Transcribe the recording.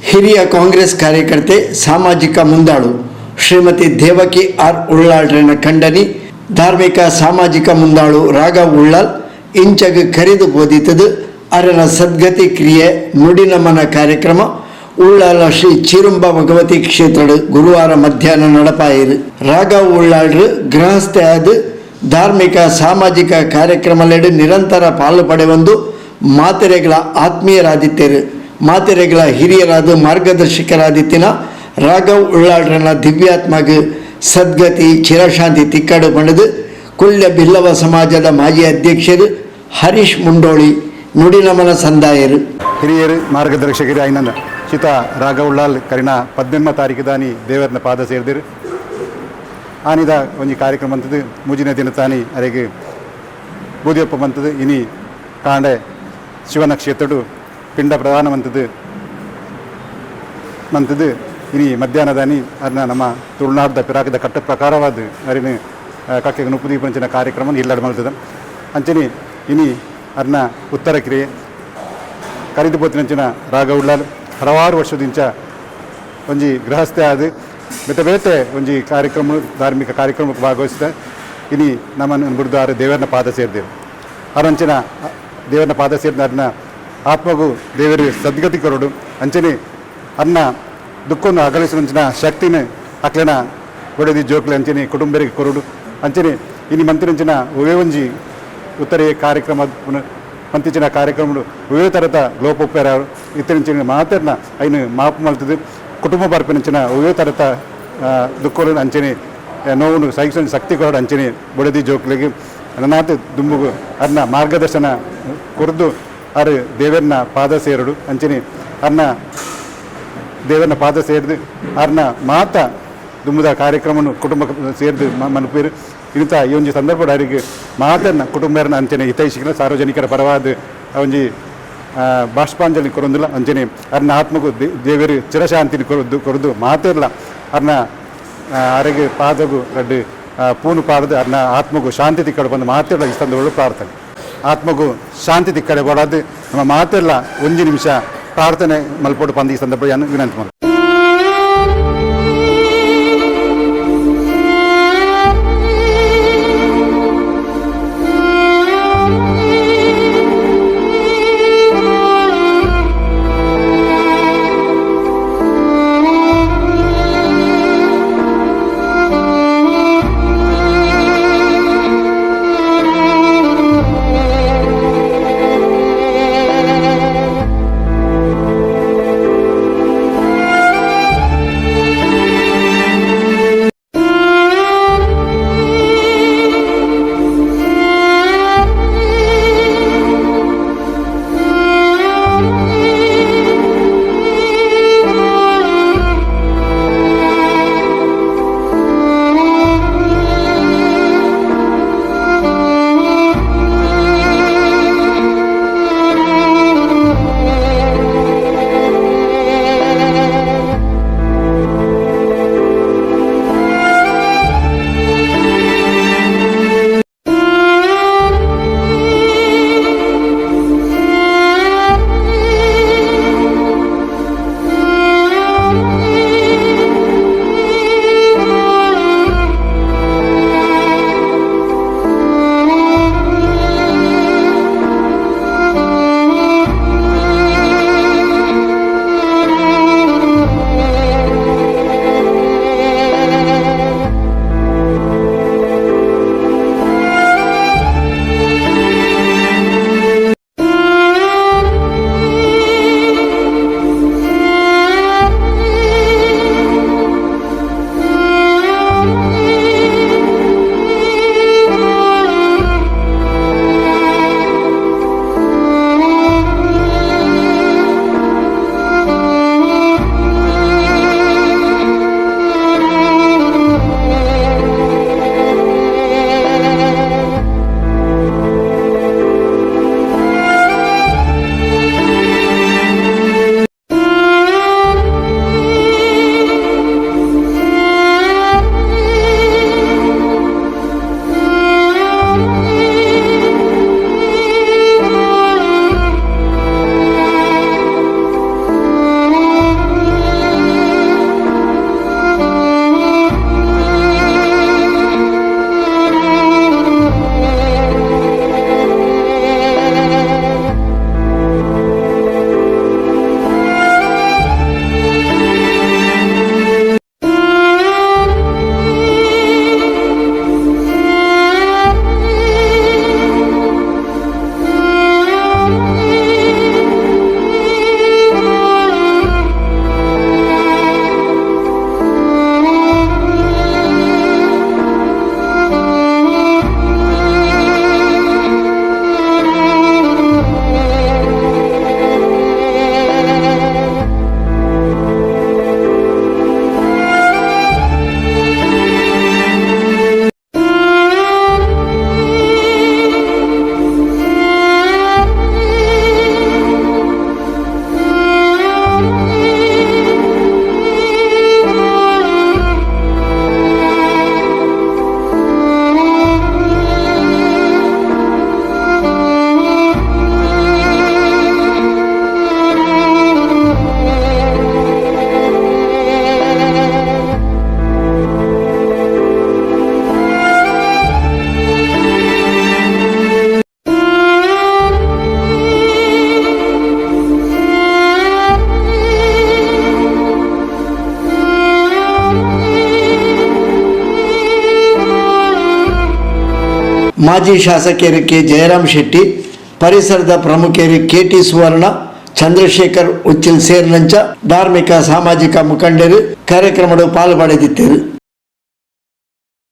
ಹಿರಿಯ ಕಾಂಗ್ರೆಸ್ ಕಾರ್ಯಕರ್ತೆ, ಸಾಮಾಜಿಕ ಮುಂದಾಳು ಶ್ರೀಮತಿ ದೇವಕಿ ಆರ್ ಉಳ್ಳಾಳ್ರನ ಕಂಡನಿ, ಧಾರ್ಮಿಕ ಸಾಮಾಜಿಕ ಮುಂದಾಳು ರಾಘವ್ ಉಳ್ಳಾಲ್ ಇಂಚಗ್ ಕರಿದು ಬೋದಿತದು ಅರನ ಸದ್ಗತಿ ಕ್ರಿಯೆ ನುಡಿನಮನ ಕಾರ್ಯಕ್ರಮ ಉಳ್ಳಾಲ ಶ್ರೀ ಚಿರುಂಬ ಭಗವತಿ ಕ್ಷೇತ್ರದ ಗುರುವಾರ ಮಧ್ಯಾಹ್ನ ನಡಪಾಯಿರು. ರಾಘವ್ ಉಳ್ಳಾಳ್ರು ಗೃಹಸ್ಥೆ ಆದ ಧಾರ್ಮಿಕ ಸಾಮಾಜಿಕ ಕಾರ್ಯಕ್ರಮಲೆಡು ನಿರಂತರ ಪಾಲು ಪಡೆವಂದು ಮಾತೆರೆಗಳ ಆತ್ಮೀಯರಾದಿತ್ತೇರು. ಮಾತೆರೆಗಳ ಹಿರಿಯರಾದ ಮಾರ್ಗದರ್ಶಕರಾದಿತ್ತಿನ ರಾಘವ್ ಉಳ್ಳಾಳ್ರನ ದಿವ್ಯಾತ್ಮಗ ಸದ್ಗತಿ ಚಿರಶಾಂತಿ ತಿಕ್ಕಡು ಪಂಡದು ಕುಳ್ಯ ಬಿಲ್ಲವ ಸಮಾಜದ ಮಾಜಿ ಅಧ್ಯಕ್ಷರು ಹರೀಶ್ ಮುಂಡೋಳಿ ನುಡಿನಮನ ಸಂದಾಯರು. ಹಿರಿಯರು ಮಾರ್ಗದರ್ಶಕರು ಆಯ್ನ ಚಿತ ರಾಘವುಳ್ಳಾಲ್ ಕರಿನ 18 ತಾರೀಕು ದಾನಿ ದೇವರನ ಪಾದ ಸೇರಿದಿರು. ಆನಿದ ಒಂಜಿ ಕಾರ್ಯಕ್ರಮ ಅಂತದ್ದು ಮೂಜಿನ ದಿನ ತಾನಿ ಅರೆಗೆ ಬೂದಿಯಪ್ಪ ಬಂತದ್ದು. ಇನಿ ಕಾಂಡೆ ಶಿವನ ಕ್ಷೇತ್ರಡು ಪಿಂಡ ಪ್ರದಾನ ಮಂತದ್ದು ಮಂತದ್ದು. ಇನಿ ಮಧ್ಯಾಹ್ನದಾನಿ ಅದನ್ನ ನಮ್ಮ ತುಳುನಾಡ್ದ ಪಿರಾಕದ ಕಟ್ಟ ಪ್ರಕಾರವಾದ ಅರಿನ ಕಕ್ಕೆಗೆ ನುಪ್ಪು ದೀಪಂಚಿನ ಕಾರ್ಯಕ್ರಮ ಇಲ್ಲಡ್ ಮಲ್ತದ. ಅಂಚನೆ ಇನಿ ಅದನ್ನ ಉತ್ತರ ಕ್ರಿಯೆ. ಕರಿದು ಪೋತಿನಂಚಿನ ರಾಘವುಳ್ಳಾಲ್ ಹಲವಾರು ವರ್ಷದಿಂಚ ಒಂಜಿ ಗೃಹಸ್ಥೆ ಆದ ಬೇತೆ ಬೇತೆ ಒಂಜಿ ಕಾರ್ಯಕ್ರಮ, ಧಾರ್ಮಿಕ ಕಾರ್ಯಕ್ರಮಕ್ಕೆ ಭಾಗವಹಿಸಿದ. ಇನಿ ನಮ್ಮನ್ನು ಬುಡ್ದಾರು ದೇವರನ ಪಾದ ಸೇರಿದೆವು. ಅರಂಚಿನ ದೇವರನ ಪಾದ ಸೇರಿದ ಅರ್ನ ಆತ್ಮಗೂ ದೇವರು ಸದ್ಗತಿ ಕೊರಡು. ಅಂಚನೆ ಅನ್ನ ದುಃಖವನ್ನು ಅಗಲಿಸುವಂಚಿನ ಶಕ್ತಿನ ಅಕ್ಲೆನ ಒಡೆದಿ ಜೋಕ್ಲೆ ಅಂಚನೆ ಕುಟುಂಬರಿಗೆ ಕೊರಡು. ಅಂಚನೆ ಇನಿ ಮಂತಿನಂಚಿನ ಒವೇ ಒಂಜಿ ಉತ್ತರೆ ಕಾರ್ಯಕ್ರಮ, ಮಂತಿಚಿನ ಕಾರ್ಯಕ್ರಮ ಒವೇ ತರತ ಲೋಪೊಪ್ಪೆರ ಇತ್ತರಿಂಚಿನ ಮಾತೆರ್ನ ಐನು ಮಾಪು ಮಲ್ತದು. ಕುಟುಂಬ ಬರ್ಪಿನಂಚಿನ ಒವೇ ತರತ ದುಃಖలను ಅಂಚನೆ ನೋವುನು ಸಹಿಸುವ ಶಕ್ತಿ ಕೊರಡು. ಅಂಚನೆ ಬೊಡೆದಿ ಜೋಕ್ಲಿಗೆ ನನಾತ್ ದುಂಬುಗು ಅರ್ನ ಮಾರ್ಗದರ್ಶನ ಕೊರ್ದು ಅರ್ ದೇವರನ್ನ ಪಾದ ಸೇರಡು. ಅಂಚನೆ ಅರ್ನ ದೇವರನ್ನ ಪಾದ ಸೇರಿದು ಅರ್ನ ಮಾತ ದುಂಬುದ ಕಾರ್ಯಕ್ರಮನು ಕುಟುಂಬ ಸೇರಿದು ಮನ್ಪೇರು. ಇಂಥ ಈ ಒಂಜಿ ಸಂದರ್ಭ ಅರಿಗೆ ಮಾತನ್ನ ಕುಟುಂಬರನ್ನ ಅಂಚನೆ ಹಿತೈಷಿಗಳ ಸಾರ್ವಜನಿಕರ ಪರವಾದ ಒಂಜಿ ಬಾಷ್ಪಾಂಜಲಿ ಕೊರೊಂದಿಲ್ಲ. ಅಂಚನೆ ಅರ್ನ ಆತ್ಮಗೂ ದೇವರು ಚಿರಶಾಂತಿని ಕೊರದು ಕೊರದು ಮಾತೆರ್ಲ ಅರ್ನ ಅರೆಗೆ ಪಾದಗು ರಡ್ಡು ಪೂನು ಪಾಡದು ಅರ್ನ ಆತ್ಮಗೂ ಶಾಂತಿ ತಿಕ್ಕಡೆ ಬಂದು ಮಾತೆರ್ಲ ಈ ಸಂದರ್ಭ ಪ್ರಾರ್ಥನೆ. ಆತ್ಮಗೂ ಶಾಂತಿ ತಿಕ್ಕಡೆ ಬೋಡಾದು ನಮ್ಮ ಮಾತೆಲ್ಲ ಒಂಜಿ ನಿಮಿಷ ಪ್ರಾರ್ಥನೆ ಮಲ್ಪೊಡು ಪಂದು ಈ ಸಂದರ್ಭ ವಿನಂತಿ ಮಲ್ಪು. ಮಾಜಿ ಶಾಸಕೆರು ಕೆ ಜಯರಾಮ್ ಶೆಟ್ಟಿ, ಪರಿಸರದ ಪ್ರಮುಖರು ಕೆ ಟಿ ಸುವರ್ಣ, ಚಂದ್ರಶೇಖರ್ ಉಚ್ಚಿಲ್ ಸೇರಿನಂಚ ಧಾರ್ಮಿಕ, ಸಾಮಾಜಿಕ ಮುಖಂಡರು ಕಾರ್ಯಕ್ರಮದ ಪಾಲ್ಪಡೆದಿದ್ದರು.